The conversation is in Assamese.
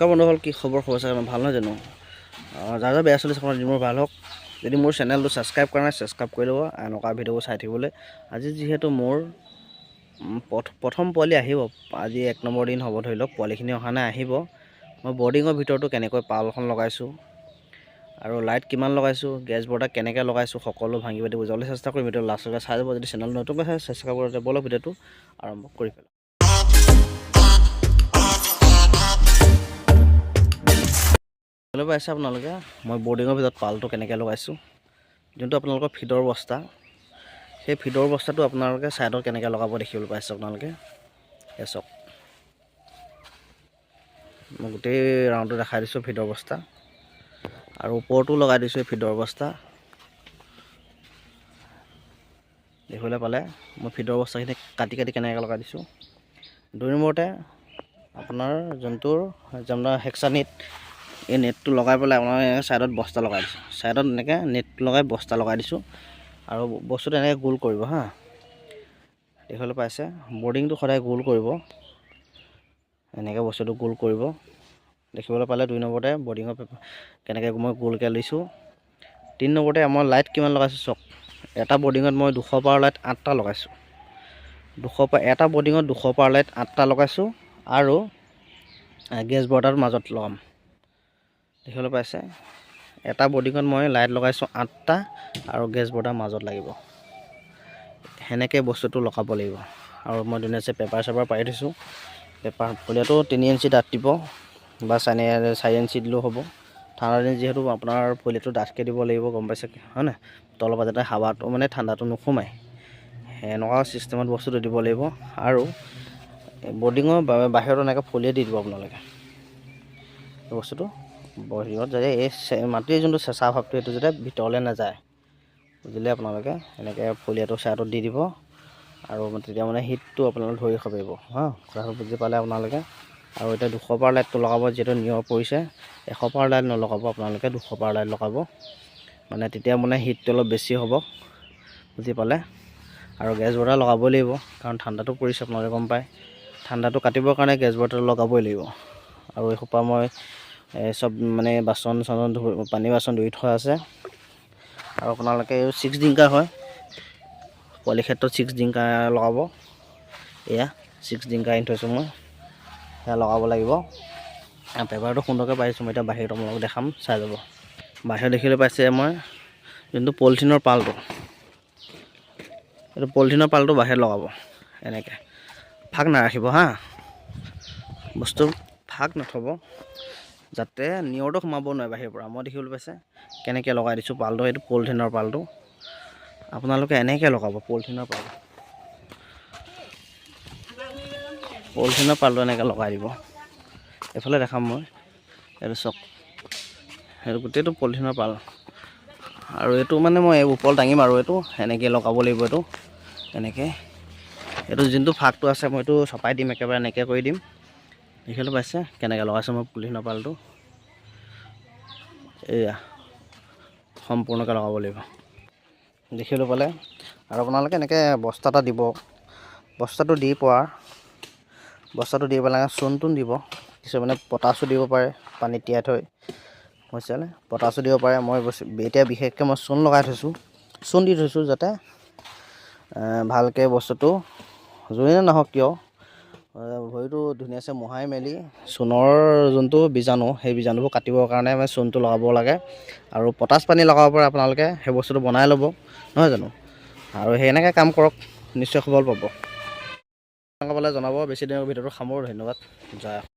নমস্কাৰ বন্ধুসকল, কি খবৰ? খবৰ চাগে ভাল নহয় জানো? যাৰ যাৰ বেয়া চলিছে, আপোনাৰ দিনবোৰ ভাল হওক। যদি মোৰ চেনেলটো ছাবস্ক্ৰাইব কৰা নাই, ছাবস্ক্ৰাইব কৰি ল'ব এনেকুৱা ভিডিঅ'বোৰ চাই থাকিবলৈ। আজি যিহেতু মোৰ প্ৰথম পোৱালি আহিব, আজি 1 নম্বৰ দিন হ'ব ধৰি লওক, পোৱালিখিনি অহা নাই, আহিব। মই বৰ্ডিঙৰ ভিতৰতো কেনেকৈ পালখন লগাইছোঁ আৰু লাইট কিমান লগাইছোঁ, গেছ বৰ্ডাৰ কেনেকৈ লগাইছোঁ, সকলো ভাঙি পাতি বুজাবলৈ চেষ্টা কৰিম। ভিডিঅ' লাষ্টলৈকে চাই যাব। যদি চেনেল নতুনকৈ চাই, ছাবস্ক্ৰাইব কৰি ব'লক, ভিডিঅ'টো আৰম্ভ কৰি পেলাওঁ। দেখিবলৈ পাইছে আপোনালোকে, মই বৰ্ডিঙৰ ভিতৰত পালটো কেনেকৈ লগাইছোঁ। যোনটো আপোনালোকৰ ফিডৰ বস্তা, সেই ফিডৰ বস্তাটো আপোনালোকে ছাইডত কেনেকৈ লগাব, দেখিবলৈ পাইছে আপোনালোকে। এই চাওক, মই গোটেই ৰাউণ্ডটো দেখাই দিছোঁ। ফিডৰ বস্তা আৰু ওপৰতো লগাই দিছোঁ এই ফিডৰ বস্তা। দেখিবলৈ পালে, মই ফিডৰ বস্তাখিনি কাটি কাটি কেনেকৈ লগাই দিছোঁ। 2 নম্বৰতে আপোনাৰ যোনটোৰ আপোনাৰ হেক্সা নেট, এই নেটটো লগাই পেলাই আপোনাৰ ছাইডত বস্তা লগাই দিছোঁ। ছাইডত এনেকৈ নেট লগাই বস্তা লগাই দিছোঁ আৰু বস্তুটো এনেকৈ গোল কৰিব। হা, দেখিবলৈ পাইছে, বৰ্ডিংটো সদায় গোল কৰিব। এনেকৈ বস্তুটো গোল কৰিব। দেখিবলৈ পালে, 2 নম্বৰতে বৰ্ডিঙৰ পেপাৰ কেনেকৈ মই গোলকৈ লৈছোঁ। 3 নম্বৰতে মই লাইট কিমান লগাইছোঁ চাওক। এটা বৰ্ডিঙত মই 200 পাৱাৰ লাইট আঠটা লগাইছোঁ। এটা বৰ্ডিঙত 200 পাৱাৰ লাইট আঠটা লগাইছোঁ আৰু গেছ বৰ্ডাৰ মাজত লগাম। দেখিবলৈ পাইছে, এটা বৰ্ডিঙত মই লাইট লগাইছোঁ আঠটা আৰু গেছ বৰ্ডাৰ মাজত লাগিব। সেনেকৈ বস্তুটো লগাব লাগিব। আৰু মই ধুনীয়াকৈ পেপাৰ চেপাৰ পাৰি থৈছোঁ। পেপাৰ ফলিয়াটো 3 ইঞ্চি ডাঠ দিব বা 4 ইঞ্চি দিলেও হ'ব। ঠাণ্ডা দিন যিহেতু আপোনাৰ ফলিয়াটো ডাঠকৈ দিব লাগিব, গম পাইছে হয় নাই? তলৰ পৰা যাতে হাৱাটো মানে ঠাণ্ডাটো নোসোমায়, সেনেকুৱা ছিষ্টেমত বস্তুটো দিব লাগিব। আৰু বৰ্ডিঙৰ বাহিৰত এনেকৈ ফলিয়া দি দিব আপোনালোকে। এই বস্তুটো বাহিৰত যাতে এই মাটিৰ যোনটো চেঁচা ভাৱটো, সেইটো যাতে ভিতৰলৈ নাযায়, বুজিলে? আপোনালোকে এনেকৈ ফলিয়াটো ছাইডত দি দিব আৰু তেতিয়া মানে হিটটো আপোনালোকে ধৰি ৰাখিব পাৰিব। হা, কথাটো বুজি পালে আপোনালোকে? আৰু এতিয়া 200 পাৱাৰ লাইটটো লগাব, যিহেতু নিয়ৰ পৰিছে। 100 পাৱাৰ লাইট নলগাব আপোনালোকে, 200 পাৱাৰ লাইট লগাব। মানে তেতিয়া মানে হিটটো অলপ বেছি হ'ব, বুজি পালে? আৰু গেছ বৰ্ডাৰ লগাবই লাগিব, কাৰণ ঠাণ্ডাটো পৰিছে, আপোনালোকে গম পায়। ঠাণ্ডাটো কাটিবৰ কাৰণে গেছ বৰ্ডাৰ লগাবই লাগিব। আৰু এইসোপা মই এই চব মানে বাচন চাচন ধুই, পানী বাচন ধুই থোৱা আছে। আৰু আপোনালোকে এই 6 ড্ৰিংকাৰ হয়, পোৱালি ক্ষেত্ৰত 6 ড্ৰিংকাৰ লগাব। এয়া 6 ড্ৰিংকাৰ আনি থৈছোঁ মই, সেয়া লগাব লাগিব। পেপাৰটো সুন্দৰকৈ পাৰিছোঁ মই। এতিয়া বাহিৰত আপোনালোকক দেখাম, চাই যাব। বাহিৰত দেখিবলৈ পাইছে, মই যোনটো পলিথিনৰ পালটো, এইটো পলিথিনৰ পালটো বাহিৰত লগাব। এনেকৈ ফাক নাৰাখিব। হা, বস্তু ফাক নথ'ব, যাতে নিয়ৰটো সোমাব নোৱাৰে বাহিৰৰ পৰা। মই দেখিবলৈ পাইছে কেনেকৈ লগাই দিছোঁ পালটো। এইটো পলিথিনৰ পালটো আপোনালোকে এনেকৈ লগাব। পলিথিনৰ পালটো এনেকৈ লগাই দিব। এইফালে দেখাম মই। এইটো চাওক, সেইটো গোটেইটো পলিথিনৰ পাল। আৰু এইটো মানে মই ওপৰত দাঙিম আৰু এইটো এনেকৈ লগাব লাগিব। এইটো এনেকৈ, এইটো যোনটো ফাকটো আছে, মই এইটো চপাই দিম, একেবাৰে এনেকৈ কৰি দিম। দেখিবলৈ পাইছে কেনেকৈ লগাইছোঁ মই পলিথিনৰ পালটো? এয়া সম্পূৰ্ণকৈ লগাব লাগিব, দেখিবলৈ পালে। আৰু আপোনালোকে এনেকৈ বস্তা এটা দিব। বস্তাটো দি পেলাই চূণ তোন দিব। কিছুমানে পটাচো দিব পাৰে, পানীত তিয়াই থৈ হৈছেনে, পটাচো দিব পাৰে। মই এতিয়া বিশেষকৈ মই চূণ লগাই থৈছোঁ, চূণ দি থৈছোঁ, যাতে ভালকৈ বস্তুটো যোনে নহওক কিয়, ভৰিটো ধুনীয়াকৈ মোহাৰি মেলি চূণৰ যোনটো বীজাণু, সেই বীজাণুবোৰ কাটিবৰ কাৰণে মানে চূণটো লগাব লাগে। আৰু পটাচ পানী লগাব পাৰে আপোনালোকে। সেই বস্তুটো বনাই ল'ব, নহয় জানো? আৰু সেনেকৈ কাম কৰক, নিশ্চয় সফল পাব। পালে জনাব। বেছি দিনৰ ভিডিঅ'টো সামৰোঁ। ধন্যবাদ, জয়।